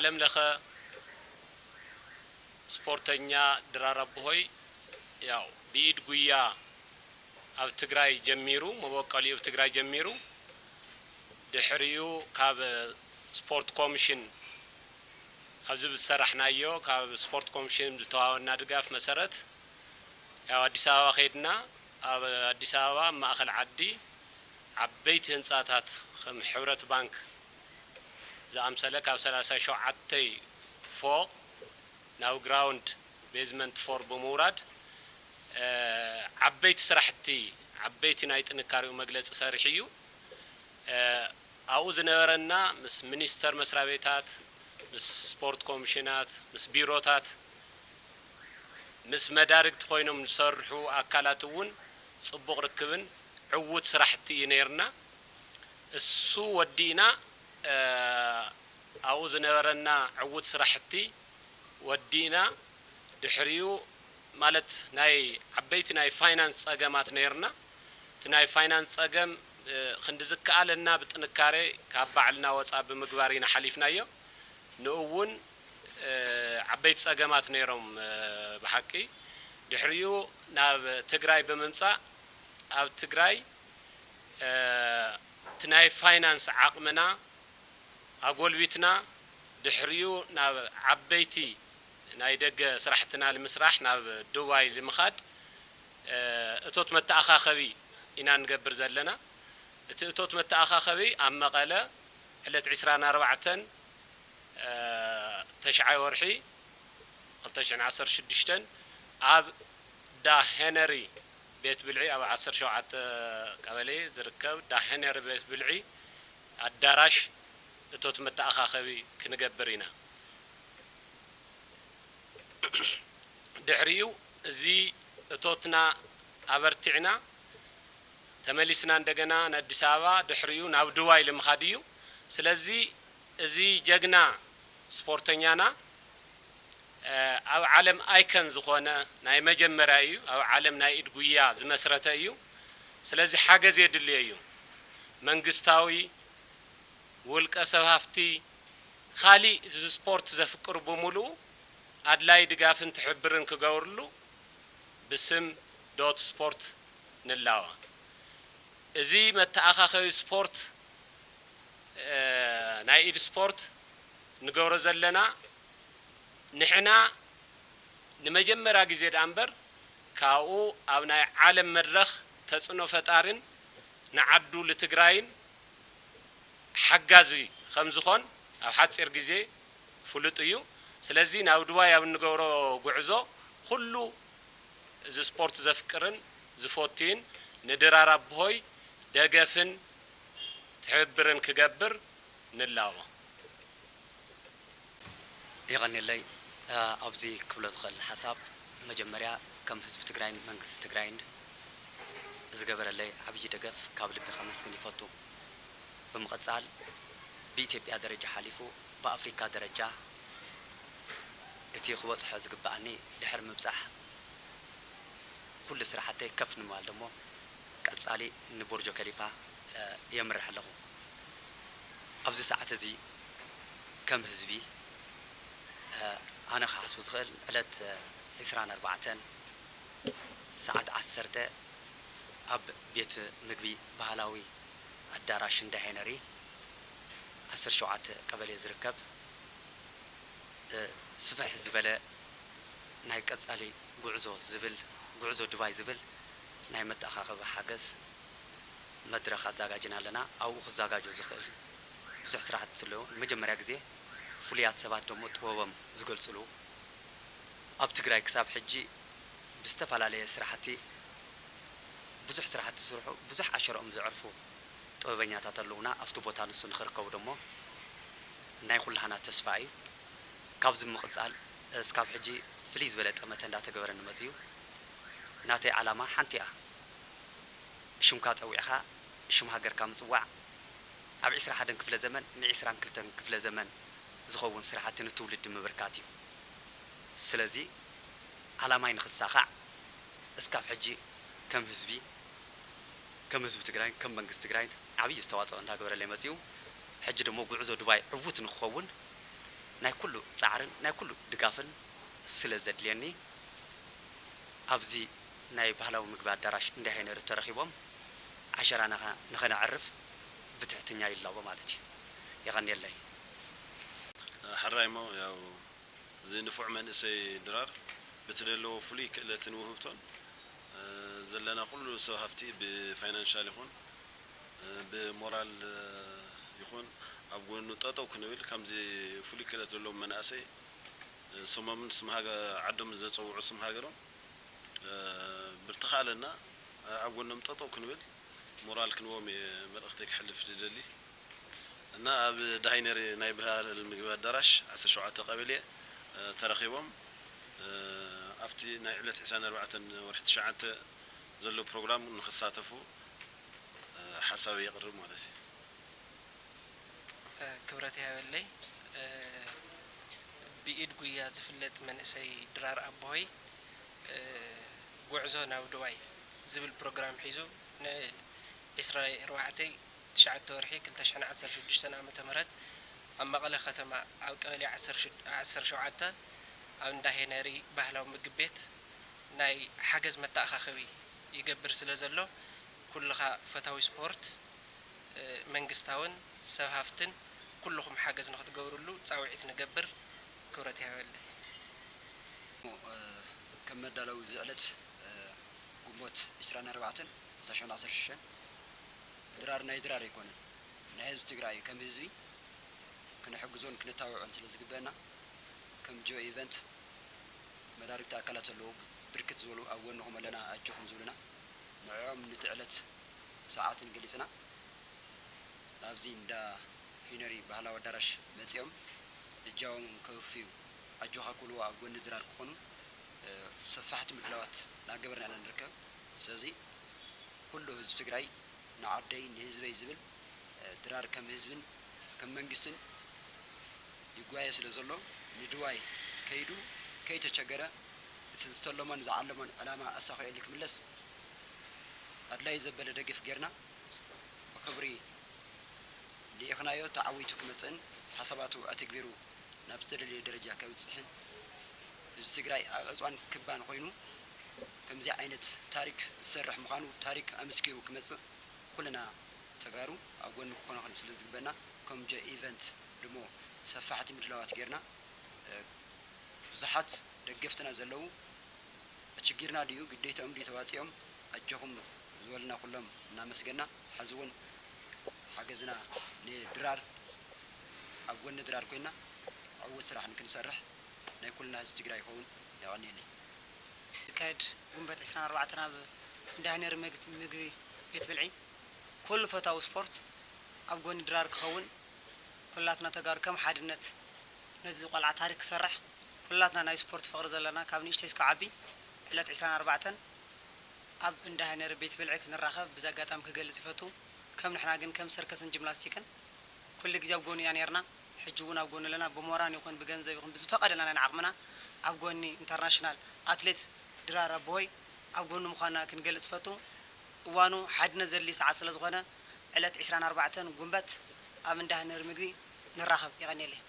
ዓለም ለኸ ስፖርተኛ ድራር ኣቦሆይ ያው ብኢድ ጉያ ኣብ ትግራይ ጀሚሩ፣ መበቆሊኡ ኣብ ትግራይ ጀሚሩ፣ ድሕሪኡ ካብ ስፖርት ኮሚሽን ኣብዚ ብዝሰራሕናዮ ካብ ስፖርት ኮሚሽን ዝተዋሃበና ድጋፍ መሰረት ያው ኣዲስ ኣበባ ከይድና፣ ኣብ ኣዲስ ኣበባ ኣብ ማእኸል ዓዲ ዓበይቲ ህንፃታት ከም ሕብረት ባንክ ዝኣምሰለ ካብ ሰላሳ ሸውዓተ ፎቕ ናብ ግራውንድ ቤዝመንት ፎር ብምውራድ ዓበይቲ ስራሕቲ፣ ዓበይቲ ናይ ጥንካሬኡ መግለፂ ሰሪሑ እዩ። ኣብኡ ዝነበረና ምስ ሚኒስተር መስሪያ ቤታት፣ ምስ ስፖርት ኮሚሽናት፣ ምስ ቢሮታት፣ ምስ መዳርግቲ ኮይኖም ዝሰርሑ ኣካላት እውን ፅቡቕ ርክብን ዕዉት ስራሕቲ እዩ ነይርና። እሱ ወዲእና ኣብኡ ዝነበረና ዕዉት ስራሕቲ ወዲእና ድሕሪኡ ማለት ናይ ዓበይቲ ናይ ፋይናንስ ፀገማት ነይርና። እቲ ናይ ፋይናንስ ፀገም ክንዲ ዝከኣለና ብጥንካሬ ካብ ባዕልና ወፃ ብምግባር ኢና ሓሊፍናዮ። ንኡ እውን ዓበይቲ ፀገማት ነይሮም ብሓቂ። ድሕሪኡ ናብ ትግራይ ብምምፃእ ኣብ ትግራይ እቲ ናይ ፋይናንስ ዓቕምና ኣጎልቢትና ድሕሪኡ ናብ ዓበይቲ ናይ ደገ ስራሕትና ንምስራሕ ናብ ዱባይ ንምኻድ እቶት መተኣኻኸቢ ኢና ንገብር ዘለና። እቲ እቶት መተኣኻኸቢ ኣብ መቐለ ዕለት ዕስራን ኣርባዕተን ተሽዓይ ወርሒ ክልተ ሽሕን ዓሰርተ ሽዱሽተን ኣብ ዳ ሄነሪ ቤት ብልዒ ኣብ ዓሰርተ ሸውዓተ ቀበሌ ዝርከብ ዳ ሄነሪ ቤት ብልዒ ኣዳራሽ እቶት መተኣኻኸቢ ክንገብር ኢና። ድሕሪኡ እዚ እቶትና ኣበርቲዕና ተመሊስና እንደገና ንኣዲስ ኣበባ ድሕሪኡ ናብ ዱባይ ልምኻድ እዩ። ስለዚ እዚ ጀግና ስፖርተኛና ኣብ ዓለም ኣይከን ዝኾነ ናይ መጀመርያ እዩ። ኣብ ዓለም ናይ ኢድ ጉያ ዝመስረተ እዩ። ስለዚ ሓገዝ የድልዮ እዩ። መንግስታዊ፣ ውልቀ ሰብ ሃፍቲ፣ ካሊእ እዚ ስፖርት ዘፍቅሩ ብምሉኡ ኣድላይ ድጋፍን ትሕብርን ክገብርሉ ብስም ዶት ስፖርት ንላወ። እዚ መተኣኻኸቢ ስፖርት፣ እ፣ ናይ ኢድ ስፖርት ንገብሮ ዘለና ንሕና ንመጀመርያ ግዜ ደኣ እምበር ካብኡ ኣብ ናይ ዓለም መድረኽ ተጽዕኖ ፈጣሪን ንዓዱ ልትግራይን ሓጋዚ ከም ዝኾን ኣብ ሓጺር ግዜ ፍሉጥ እዩ። ስለዚ ናብ ዱባይ ኣብ እንገብሮ ጉዕዞ ኩሉ እዚ ስፖርት ዘፍቅርን ዝፈቱን ንድራር ኣቦሆይ ደገፍን ትሕብብርን ክገብር ንላቦ። የቐንየለይ። እ፣ ኣብዚ ክብሎ ዝኽእል ሓሳብ መጀመርያ ከም ህዝቢ ትግራይን መንግስቲ ትግራይን ዝገበረለይ ዓብዪ ደገፍ ካብ ልቢ ከመስግን ይፈቱ። ብምቕጻል ብኢትዮጵያ ደረጃ ሓሊፉ ብኣፍሪካ ደረጃ እቲ ክበጽሖ ዝግብኣኒ ድሕሪ ምብጻሕ ኩሉ ስራሕተይ ከፍ ንምባል ደሞ ቀጻሊ ንቡርጆ ከሊፋ፣ እ፣ የምርሕ ኣለኹ። ኣብዚ ሰዓት እዚ ከም ህዝቢ፣ እ፣ ኣነ ክሓስቡ ዝኽእል ዕለት፣ እ፣ ዕስራን ኣርባዕተን ሰዓት ዓሰርተ ኣብ ቤት ምግቢ ባህላዊ ኣዳራሽ እንዳ ሄነሪ ዓሰርተ ሸውዓተ ቀበሌ ዝርከብ እ፣ ስፍሕ ዝበለ ናይ ቀጻሊ ጉዕዞ ዝብል፣ ጉዕዞ ዱባይ ዝብል ናይ መተኣኻኸቢ ሓገዝ መድረኽ ኣዘጋጅና ኣለና። ኣብኡ ክዘጋጆ ዝኽእል ብዙሕ ስራሕቲ ኣለዉ። ንመጀመርያ ግዜ ፍሉያት ሰባት ደሞ ጥበቦም ዝገልጽሉ፣ ኣብ ትግራይ ክሳብ ሕጂ ብዝተፈላለየ ስራሕቲ ብዙሕ ስራሕቲ ዝስርሑ፣ ብዙሕ ኣሸርኦም ዘዕርፉ ጥበበኛታት ኣለዉና። ኣብቲ ቦታ ንሱ ንኽርከቡ ደሞ ናይ ኩላህና ተስፋ እዩ። ካብዚ ብምቕጻል እስካብ ሕጂ ፍልይ ዝበለ ጠመተ እንዳተገበረ ንመጽእ እዩ። ናተይ ዓላማ ሓንቲ እያ። ሽምካ ጸዊዕኻ ሽም ሃገርካ ምጽዋዕ፣ ኣብ ዕስራ ሓደን ክፍለ ዘመን ንዕስራን ክልተን ክፍለ ዘመን ዝኸውን ስራሕቲ ንትውልዲ ምብርካት እዩ። ስለዚ ዓላማይ ንኽሳኻዕ እስካብ ሕጂ ከም ህዝቢ፣ ከም ህዝቢ ትግራይን ከም መንግስቲ ትግራይን ዓብዪ ኣስተዋፅኦ እንዳገበረለይ መፂኡ። ሕጂ ደሞ ጉዕዞ ዱባይ ዕዉት ንክኸውን ናይ ኩሉ ጻዕርን ናይ ኩሉ ድጋፍን ስለ ዘድልየኒ፣ ኣብዚ ናይ ባህላዊ ምግቢ ኣዳራሽ እንዳ ሄነሪ ተረኺቦም ዓሸራና ንኸነዕርፍ ብትሕትኛ ይላቦ ማለት እዩ። የቐንየለይ። ሕራይ እሞ ያው እዚ ንፉዕ መንእሰይ ድራር በቲ ዘለዎ ፍሉይ ክእለትን ውህብቶን ዘለና ኩሉ ሰብ ሃፍቲ ብፋይናንሻል ይኹን ብሞራል ይኹን ኣብ ጎኑ ጠጠው ክንብል ከምዚ ፍሉይ ክእለት ዘለዎም መናእሰይ ስሞምን ስም ዓዶምን ዘፀውዑ ስም ሃገሮም ብርትኻ ኣለና ኣብ ጎኖም ጠጠው ክንብል ሞራል ክንዎም እየ መልእኽተይ ክሕልፍ ዝደሊ እና ኣብ ዳሃይነሪ ናይ ባህል ምግቢ ኣዳራሽ ዓሰርተ ሸውዓተ ቀበሌ ተረኺቦም ኣብቲ ናይ ዕለት ዕስራን ኣርባዕተን ወርሒ ትሽዓተ ዘሎ ፕሮግራም ንክሳተፉ ሓሳብ የቕርብ ማለት እዩ። ክብረት ይሃበለይ። ብኢድ ጉያ ዝፍለጥ መንእሰይ ድራር ኣቦሆይ ጉዕዞ ናብ ዱባይ ዝብል ፕሮግራም ሒዙ ን ዒስራ ኣርባዕተ ትሽዓተ ወርሒ ክልተ ሽሕን ዓሰርተ ሽዱሽተን ዓመተ ምህረት ኣብ መቐለ ከተማ ኣብ ቀበሌ ዓሰርተ ሸውዓተ ኣብ እንዳ ሄነሪ ባህላዊ ምግብ ቤት ናይ ሓገዝ መተኣኻኸቢ ይገብር ስለ ዘሎ ኩልኻ ፈታዊ ስፖርት መንግስታውን ሰብ ሃፍትን ኩልኹም ሓገዝ ንኽትገብርሉ ፃውዒት ንገብር። ክብረት ይሃበለይ። ከም መዳለዊ እዚ ዕለት ግንቦት ዕስራን ኣርባዕተን ክልተ ሽሕን ዓሰርተ ሽዱሽተን ድራር ናይ ድራር ኣይኮነን ናይ ህዝቢ ትግራይ እዩ። ከም ህዝቢ ክንሕግዞን ክነታብዖን ስለ ዝግበአና ከም ጆ ኢቨንት መዳርግቲ ኣካላት ዘለዎ ብርክት ዝበሉ ኣብ ጎንኹም ኣለና ኣጆኹም ዝብሉና ንዕኦም ንቲ ዕለት ሰዓትን ገሊፅና ናብዚ እንዳ ሂነሪ ባህላዊ ኣዳራሽ መፂኦም እጃዎም ከውፍዩ ኣጆኻ ክብልዎ ኣብ ጎኒ ድራር ክኾኑ ሰፋሕቲ ምድላዋት እናገበርና ኢና ንርከብ። ስለዚ ኩሉ ህዝቢ ትግራይ ንዓደይ ንህዝበይ ዝብል ድራር ከም ህዝብን ከም መንግስትን ይጓየ ስለ ዘሎ ንድዋይ ከይዱ ከይተቸገረ እቲ ዝተለሞን ዝዓለሞን ዕላማ ኣሳኺዑሉ ክምለስ ኣድላይ ዘበለ ደገፍ ጌርና ብኽብሪ ልኢኽናዮ ተዓዊቱ ክመፅእን ሓሳባቱ ኣተግቢሩ ናብ ዝተደለዮ ደረጃ ከብፅሕን ህዝቢ ትግራይ ኣብ ዕፅዋን ክባን ኮይኑ ከምዚ ዓይነት ታሪክ ዝሰርሕ ምዃኑ ታሪክ ኣመስኪሩ ክመፅእ ኩልና ተጋሩ ኣብ ጎኒ ክኾነኽን ስለ ዝግበና ከም ጀ ኢቨንት ድሞ ሰፋሕቲ ምድላዋት ጌርና ብዙሓት ደገፍትና ዘለዉ ኣችጊርና ድዩ ግዴትኦም ድዩ ተዋፂኦም ኣጆኹም ዝበሉና ኩሎም እናመስገና ሐዚ እውን ሓገዝና ንድራር ኣብ ጎኒ ድራር ኮይና ዕዉት ስራሕ ንክንሰርሕ ናይ ኩልና ህዝቢ ትግራይ ይኸውን። የቐንየለይ። ዝካየድ ጉንበት ዕስራን ኣርባዕተን ኣብ እንዳ ሄነሪ ምግቢ ቤት ብልዒ ኩሉ ፈታዊ ስፖርት ኣብ ጎኒ ድራር ክኸውን ኩላትና ተጋሩ ከም ሓድነት ነዚ ቆልዓ ታሪክ ክሰርሕ ኩላትና ናይ ስፖርት ፍቕሪ ዘለና ካብ ንእሽተይ እስካብ ዓቢ ዕለት ዕስራን ኣርባዕተን ኣብ እንዳ ሄነሪ ቤት ብልዒ ክንራኸብ ብዚ ኣጋጣሚ ክገልጽ ይፈቱ። ከም ንሕና ግን ከም ሰርከስን ጂምላስቲክን ኩሉ ግዜ ኣብ ጎኑ ኢና ኔርና። ሕጂ እውን ኣብ ጎኑ ኣለና። ብሞራን ይኹን ብገንዘብ ይኹን ብዝፈቐደልና ናይ ዓቕምና ኣብ ጎኒ ኢንተርናሽናል ኣትሌት ድራር ኣቦሆይ ኣብ ጎኑ ምዃንና ክንገልጽ ይፈቱ። እዋኑ ሓድነት ዘድልይ ሰዓት ስለ ዝኾነ ዕለት ዕስራን ኣርባዕተን ጉንበት ኣብ እንዳ ሄነሪ ምግቢ ንራኸብ። የቐንየለይ።